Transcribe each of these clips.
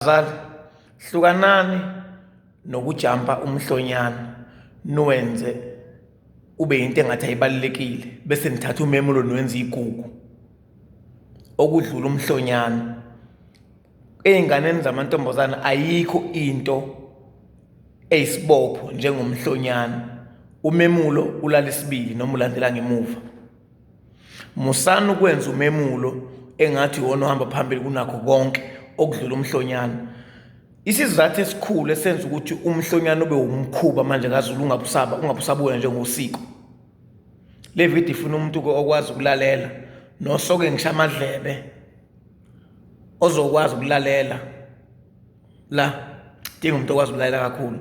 Bazali, hlukanani nokujampa umhlonyana niwenze ube yinto engathi ayibalulekile bese nithatha umemulo niwenza igugu okudlula umhlonyana. Ey'nganeni zamantombazane ayikho into eyisibopho njengomhlonyana. Umemulo ulala isibili noma ulandela ngemuva. Musani ukwenza umemulo engathi iwona ohamba phambili kunakho konke okudlula umhlonyana. Isizathu esikhulu esenza ukuthi umhlonyana ube wumkhuba manje kaZulu ungabusaba ungabusabuya njengosiko. Le video ifuna umuntu okwazi ukulalela nosoke ngisho amadlebe ozokwazi ukulalela la dinga umuntu okwazi ukulalela kakhulu.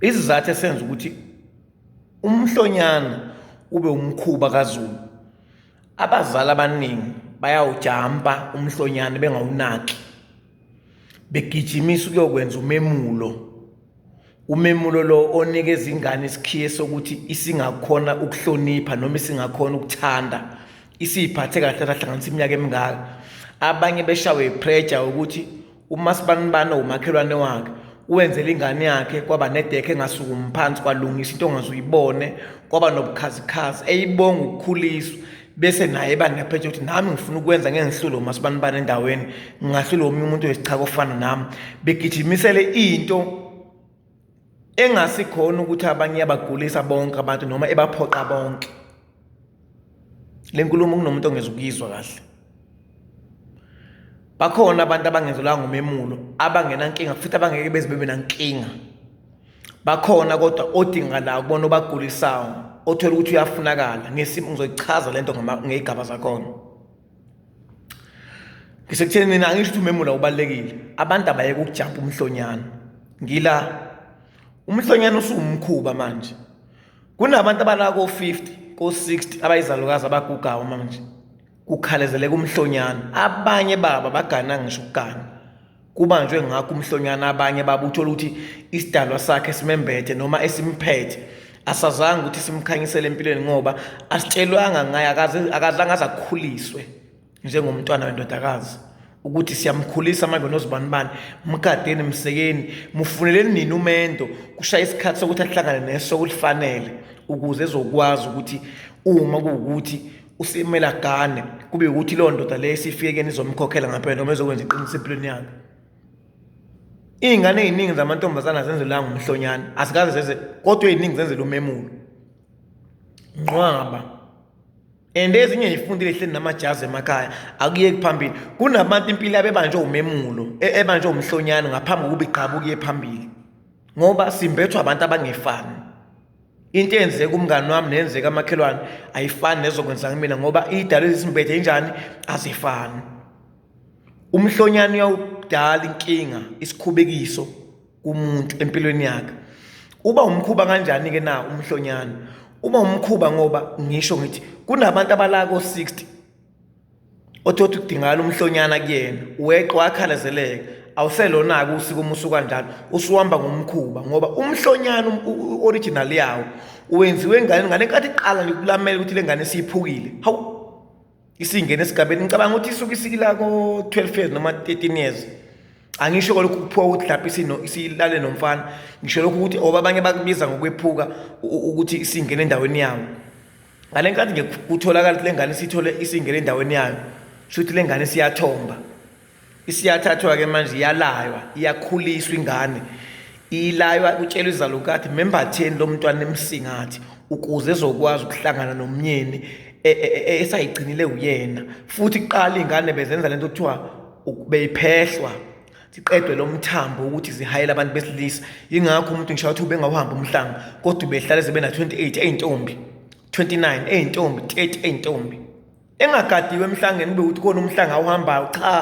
Isizathu esenza ukuthi Umhlonyana ube umkhuba kaZulu. Abazali abaningi bayawujampa umhlonyane bengawunaki, begijimisa ukuyokwenza umemulo. Umemulo lo onikeza ingane isikhiye sokuthi isingakhona ukuhlonipha noma isingakhona ukuthanda, isiyiphathe kahle sahlanganisa iminyaka emingaka. Abanye beshawe i-pressure ukuthi Umasibanibani owumakhelwane wakhe wenzela ingane yakhe kwaba nedekhe engasukumi phansi kwalungisa into ongaze uyibone kwaba nobukhazikhazi eyibonga ukukhuliswa bese naye eba nephetshe ukuthi nami ngifuna ukwenza ngeke ngihlule umasibanibani endaweni ngingahlula omunye umuntu wesichaka ofana nami begijimisele into engasikhona ukuthi abanye iyabagulisa bonke abantu noma ebaphoqa bonke. Le nkulumo kunomuntu ongezukuyizwa kahle. Bakhona abantu abangenzelwanga umemulo, abangenankinga futhi abangeke beze bebe nankinga. Bakhona kodwa odinga la kubona obagulisayo, othola ukuthi uyafunakala ngesimo ngizoyichaza lento ngey'gaba zakhona. Ngisekutheni mina angisho ukuthi umemula ubalulekile. Abantu abayeke ukujampa umhlonyana. Ngila umhlonyana usuwumkhuba manje. Kunabantu abala ko-50, ko-60 abayizalukazi abagugayo manje. Kukhalezeleka umhlonyana. Abanye baba bagana ngisho ukugana. Kubanjwe ngakho umhlonyana abanye baba uthola ukuthi isidalwa sakhe simembethe noma esimphethe asazange ukuthi simkhanyisele empilweni ngoba asitshelwanga ngaye akazange aze akhuliswe njengomntwana wendodakazi ukuthi siyamkhulisa manje nozibanibani mgadeni msekeni mufuneleni nini umendo kushaya isikhathi sokuthi ahlangane neso kulifanele ukuze ezokwazi ukuthi uma kuwukuthi usimela gane kube ukuthi leyo ndoda leyo isifike kuyena izomkhokhela ngampela noma ezokwenza iqiniso empilweni yakhe. Iy'ngane ey'ningi zamantombazane azenzelanga umhlonyane, azikaze zenze kodwa ey'ningi zenzela umemulo. Nqwaba. And ezinye y'fundile hleli namajazi emakhaya akuyeki phambili. Kunabantu impilo yabo ebanjwe umemulo, ebanjwe umhlonyane ngaphambi kokuba igqabuke iye phambili. Ngoba simbethwa abantu abangefani. Into eyenzeka kumngani wami neyenzeka amakhelwane ayifani nezokwenza kumina ngoba idalo ezimbethe injani azifani. Umhlonyane uyawudala inkinga isikhubekiso kumuntu empilweni yakhe. Uba umkhuba kanjani-ke na umhlonyane? Uba umkhuba ngoba ngisho ngithi kunabantu abala ko-60 othothi kudingakala umhlonyana kuyena weqa wakhalazeleka awuselona-ke usiko uma usukanjalo usuhamba ngomkhuba ngoba umhlonyana original yawo wenziwe enganeni ngale nkathi iqala nje kulamela ukuthi le ngane isiyiphukile hawu isingena esigabeni ngicabanga ukuthi isuke isikila ko-12 years noma 13 years angisho lokhu kuphuka ukuthi lapho isilale nomfana ngisho lokhu ukuthi oba abanye bakubiza ngokwephuka ukuthi isingena endaweni yawo Ngale nkathi nje kutholakala ukuthi le ngane isithole isingene endaweni yayo, shuthi le ngane isiyathomba. Isiyathathwa-ke manje iyalaywa, iyakhuliswa ingane. Ilaywa kutshelwa izalukathi membatheni lo mntwana emsingathi ukuze ezokwazi ukuhlangana nomnyeni e, e, e, esayigcinile uyena. Futhi kuqala iy'ngane bezenza lento kuthiwa beyiphehlwa siqedwe lo mthambo ukuthi zihayele abantu besilisa. Yingakho umuntu ngisho ukuthi ubengawuhambi umhlanga kodwa ubehlale zibe na-28 eyintombi 29 eyintombi 30 eyintombi engagadiwe emhlangeni kube ukuthi khona umhlanga awuhambayo cha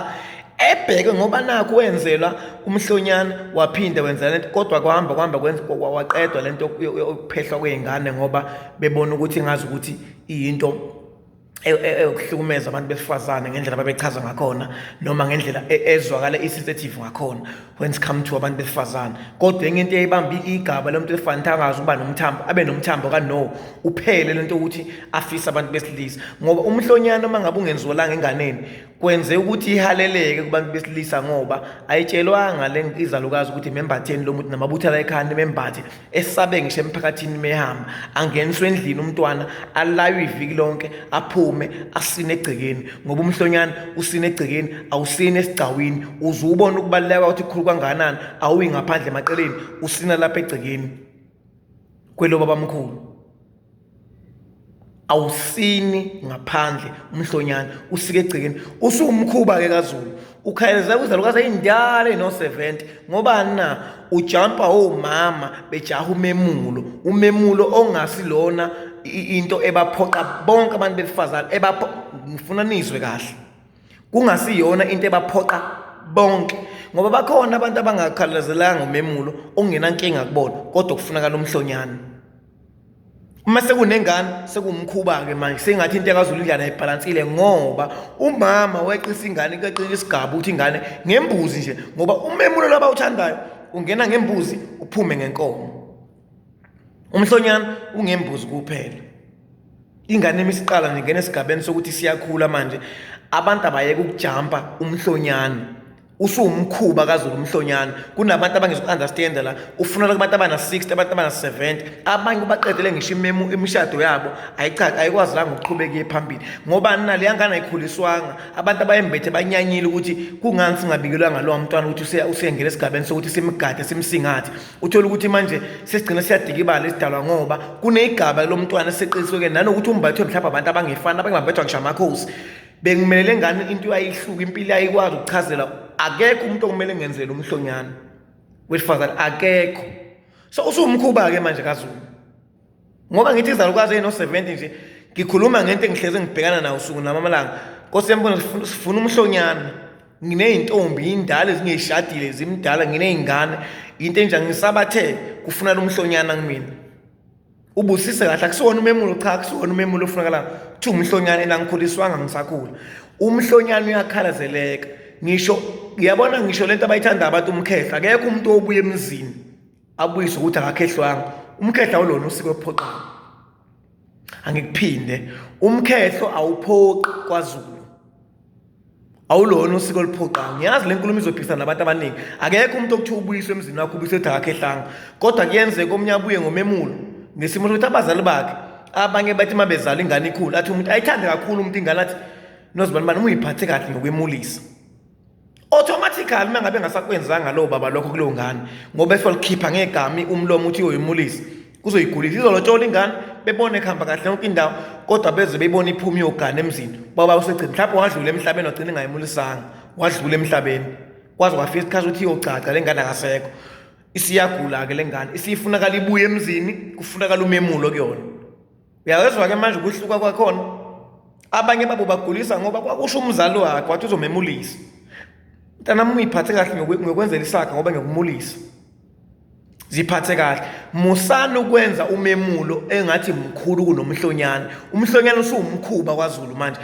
ebheke ngoba nakho wenzelwa umhlonyana waphinde wenzela lento kodwa kwahamba kwahamba kwenza waqedwa lento yokuphehlwa kwey'ngane ngoba bebona ukuthi ngazi ukuthi iyinto eyokuhlukumeza abantu besifazane ngendlela ababechaza ngakhona noma ngendlela ezwakala i-sensitive ngakhona when it come to abantu besifazane kodwa enye into eyibamba igaba lomuntu wesifazane angazi ukuba nomthambo abe nomthambo ka-no uphele lento ukuthi afise abantu besilisa ngoba umhlonyana uma ngabe ungenziwelanga enganeni. Kwenze ukuthi ihaleleke kubantu besilisa ngoba ayitshelwanga le izalukazi ukuthi membatheni lo muntu namabutho ala ekhaya membathe esabe ngisho emphakathini mehamba angeniswe endlini umntwana alaywe iviki lonke aphume asine egcekeni ngoba umhlonyana usine egcekeni awusini esigcawini uze ubone ukubaluleka ukuthi kukhulu kangakanani awuyi ngaphandle emaqeleni usina lapha egcekeni kwelo babamkhulu awusini ngaphandle umhlonyana usike egcekeni usuwumkhuba-ke kaZulu ukhayeleza kwizalukazi ey'ndala ey'no-70 ngobani na ujampa omama bejaha umemulo umemulo ongasilona into ebaphoqa bonke abantu besifazane ebapho ngifuna nizwe kahle kungasiyona into ebaphoqa bonke ngoba bakhona abantu abangakhalazelanga umemulo ongenankinga kubona kodwa kufunakala umhlonyana uma sekunengane sekuwumkhuba-ke manje sengathi into yakazulu indlana ayibhalansile ngoba umama weqisa ingane kweqina isigaba ukuthi ingane ngembuzi nje ngoba umemulo labawuthandayo ungena ngembuzi uphume ngenkomo umhlonyana ungembuzi kuphela ingane imisiqala nje ngena esigabeni sokuthi siyakhula manje abantu abayeke ukujampa umhlonyana usuwumkhuba kaZulu umhlonyana kunabantu abangezu-understanda la ufunela kubantu abana-60 abantu abana-70 abanye ubaqedele ngisho imemu imishado yabo ayicha ayikwazi la ngokuqhubeka iye phambili ngoba naleya ngane ayikhuliswanga abantu abayembethe banyanyile ukuthi kungani singabikelwanga lowa mntwana ukuthi useyengena esigabeni sokuthi simgade simsingathe uthole ukuthi manje sesigcina siyadikibala isidalwa ngoba kuneyigaba lomntwana eseqisiwe-ke nanokuthi umbathwe mhlawumbe abantu abangefani abanye bambethwa ngisho amakhosi Bengimelele lengane into ayihluka impilo ayikwazi ukuchazela akekho umuntu okumele ngenzele umhlonyana wesifazane akekho so usuwumkhuba ke manje kaZulu ngoba ngithi izalukazi eno-70 nje ngikhuluma ngento engihleze ngibhekana nawo usuku namamalanga nkosi yami sifuna umhlonyana nginey'ntombi indala ezingeyishadile zimdala nginey'ngane into enjani ngisabathe kufuna lo mhlonyana kumina Ubusise kahle akusiwona umemulo cha akusiwona umemulo ofunakala kuthiwa umhlonyane nangikhuliswanga ngisakhula umhlonyane uyakhalazeleka ngisho ngiyabona ngisho lento abayithanda abantu umkhehla akekho umuntu obuya emzini abuyise ukuthi akakhehlwanga umkhehla awulona usiko ophoqayo angikuphinde umkhehlo awuphoqi kwaZulu awulona usiko oluphoqayo ngiyazi le nkulumo izophikisana nabantu abaningi akekho umuntu okuthiwa ubuyiswe emzini wakho ubuyiswe ethi akakhehlanga kodwa kuyenzeka omunye abuye ngomemulo ngesimo sokuthi abazali bakhe abanye bathi uma bezala ingane ikhulu athi umuntu ayithande kakhulu umuntu ingane athi nozibanibani uma uyiphathe kahle ngokwemulisa automatically uma ngabe engasakwenzanga lowo baba lokho kuleyo ngane ngoba esolikhipha ngegama umlomo uthi uyoyimulisa kuzoyigulisa izolotshola ingane bebone kuhamba kahle yonke indawo kodwa beze beyibona iphuma iyogana emzini baba usegcina mhlawumbe wadlula emhlabeni wagcina engayimulisanga wadlula emhlabeni kwaze kwafika isikhathi ukuthi iyogcaca le ngane akasekho isiyagula-ke le ngane isifunakala ibuye emzini kufunakala umemulo kuyona uyawezwa-ke manje ukuhluka kwakhona abanye babo bagulisa ngoba kwakusho umzali wakhe wathi uzomemulisa mntanami uyiphathe kahle ngokwenzela isakha ngoba ngiyokumulisa ziphathe kahle musani ukwenza umemulo engathi mkhulu kunomhlonyane umhlonyane usuwumkhuba kwaZulu manje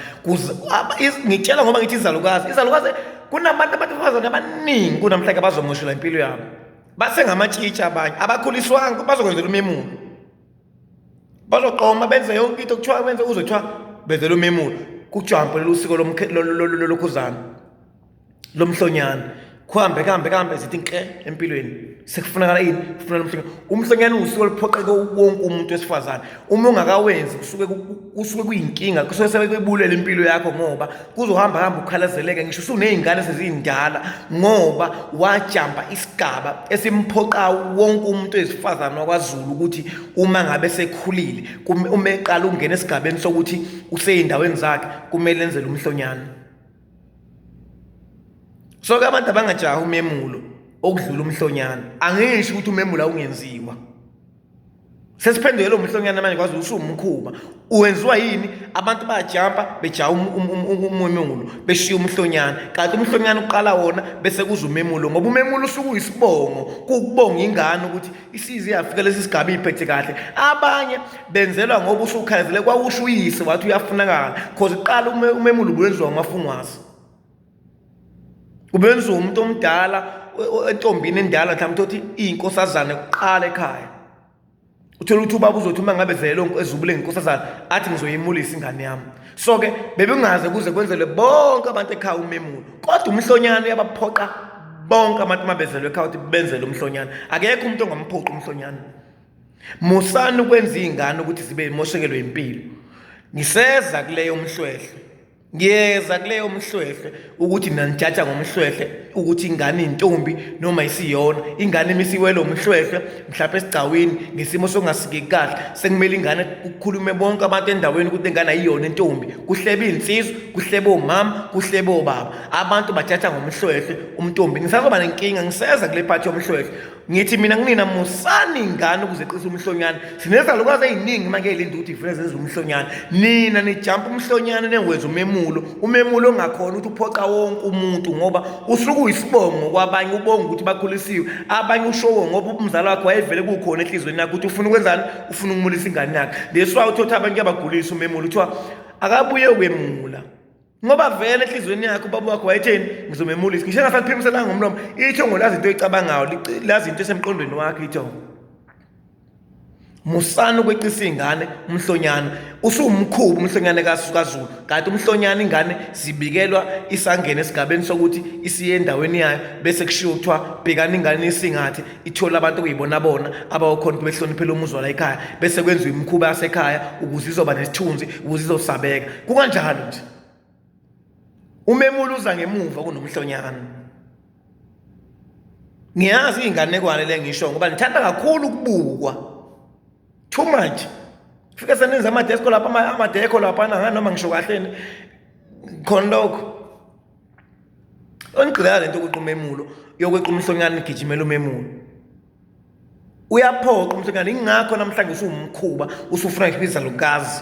ngitshela ngoba ngithi izalukazi izalukazi kunabantu abafazane abaningi kunamhlanje abazomoshela impilo yabo basengamatshitshi abanye abakhuliswanga bazokwenzela umemulo bazoqoma benze yonke into kuthiwa benze uzwe kuthiwa benzela umemulo kujampe lolu siko lokhuzana lomhlonyana kuhambe kuhambe kuhambe zithi nke empilweni sekufunakala ini kufuneka umhlonyana umhlonyana usuke oluphoqeke wonke umuntu wesifazane uma ungakawenzi kusuke kusuke kuyinkinga kusuke sebekubulela impilo yakho ngoba kuzohamba hamba ukhalazeleke ngisho usuney'ngane seziyindala ngoba wajampa isigaba esimphoqa wonke umuntu wesifazane wakwaZulu ukuthi uma ngabe sekhulile uma eqala ukungena esigabeni sokuthi usey'ndaweni zakhe kumele enzele umhlonyana so ke abantu abangajahi umemulo okudlula umhlonyana angisho ukuthi umemulo awungenziwa sesiphendukele umhlonyana manje kwazi usuwumkhuba uwenziwa yini abantu bayajampa bejaha um, um, um, umemulo beshiya umhlonyana kanti umhlonyana uqala wona bese kuza umemulo ngoba umemulo usuke uyisibongo kukubonga ingane ukuthi isize yafika lesi sigaba iyiphethe kahle abanye benzelwa ngoba usukhalazele kwakusho uyise wathi uyafunakala cause kuqala umemulo ubuwenziwa umafungwasi ubenziwa umuntu omdala entombini endala mhlawumbe uthi iyinkosazane kuqala ekhaya Uthola ukuthi ubaba uzothi uma ngabe zele ezubule ngenkosazana athi ngizoyemulisa ingane yami. So ke bebengaze kuze kwenzelwe bonke abantu ekhaya umemulo. Kodwa umhlonyana uyabaphoqa bonke abantu uma bezelwe ekhaya ukuthi benzele umhlonyana. Akekho umuntu ongamphoqa umhlonyana. Musani ukwenza iy'ngane ukuthi zibe imoshekelwe impilo. Ngiseza kuleyo mhlwehlwe. Ngiyeza kuleyo mhlwehlwe ukuthi nanijaja ngomhlwehlwe ukuthi ingane intombi noma isiyona ingane imisiwele umhlwehlwe mhlawumbe esigcawini ngesimo sokungasikeki kahle sekumele ingane kukhulume bonke abantu endaweni ukuthi ingane ayiyona intombi kuhlebe iy'nsizwa kuhlebe omama kuhlebe obaba abantu bajaja ngomhlwehlwe umntombi ngisazoba nenkinga ngiseza kule phathi yomhlwehlwe Ngithi mina kunina musani ingane ukuzeqisa umhlonyane. Sinezalukazi eziningi manje ezilinde ukuthi ivele zenze umhlonyane. Nina nijump umhlonyane nengiwenza umemulo. Umemulo ongakhona ukuthi uphoqa wonke umuntu ngoba usuke uyisibongo kwabanye ubonga ukuthi bakhulisiwe. Abanye ushowo ngoba umzali wakhe wayevele kukhona enhlizweni yakhe ukuthi ufuna ukwenzani? Ufuna ukumulisa ingane yakhe. That's why uthothi abanye kuyabagulisa umemulo kuthiwa akabuye kwemula. Ngoba vele enhliziyweni yakhe ubaba wakho wayetheni ngizomemulisa ngisho engasaphimiselanga ngomlomo ithongo lazi into oyicabangayo lazi into esemqondweni wakho ithongo musani ukweqisa iy'ngane umhlonyana usuwumkhuba umhlonyane kaZulu kanti umhlonyana ingane zibikelwa isangene esigabeni sokuthi isiye endaweni yayo bese kushiwo kuthiwa bhekani ingane isingathi ithole abantu okuyibona bona abawokhona ukuthi behloniphele umuzi wala ekhaya bese kwenziwa imikhuba yasekhaya ukuze izoba nesithunzi ukuze izosabeka kukanjalo nje umemulo uza ngemuva kunomhlonyana ngiyazi iy'nganekwane le ngisho ngoba ngithanda kakhulu ukubukwa too much fike senenza amadesko lapha amadekho laphana noma ngisho kahleni khona lokho Onigqileka lento yokuqa umemulo, yokweqa umhlonyane nigijimela umemulo. Uyaphoqa umhlonyane ingakho namhlanje usuwumkhuba usufuna ngisho izalukazi.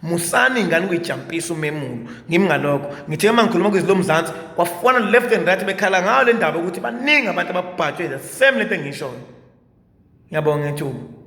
Musani ingane ukuyijampisa umemulo. Ngimi ngalokho. Ngithe uma ngikhuluma kwizwi lomzansi kwafona left and right bekhala ngayo le ndaba ukuthi baningi abantu ababhajwe the same lento engishoyo. Ngiyabonga ngethuba.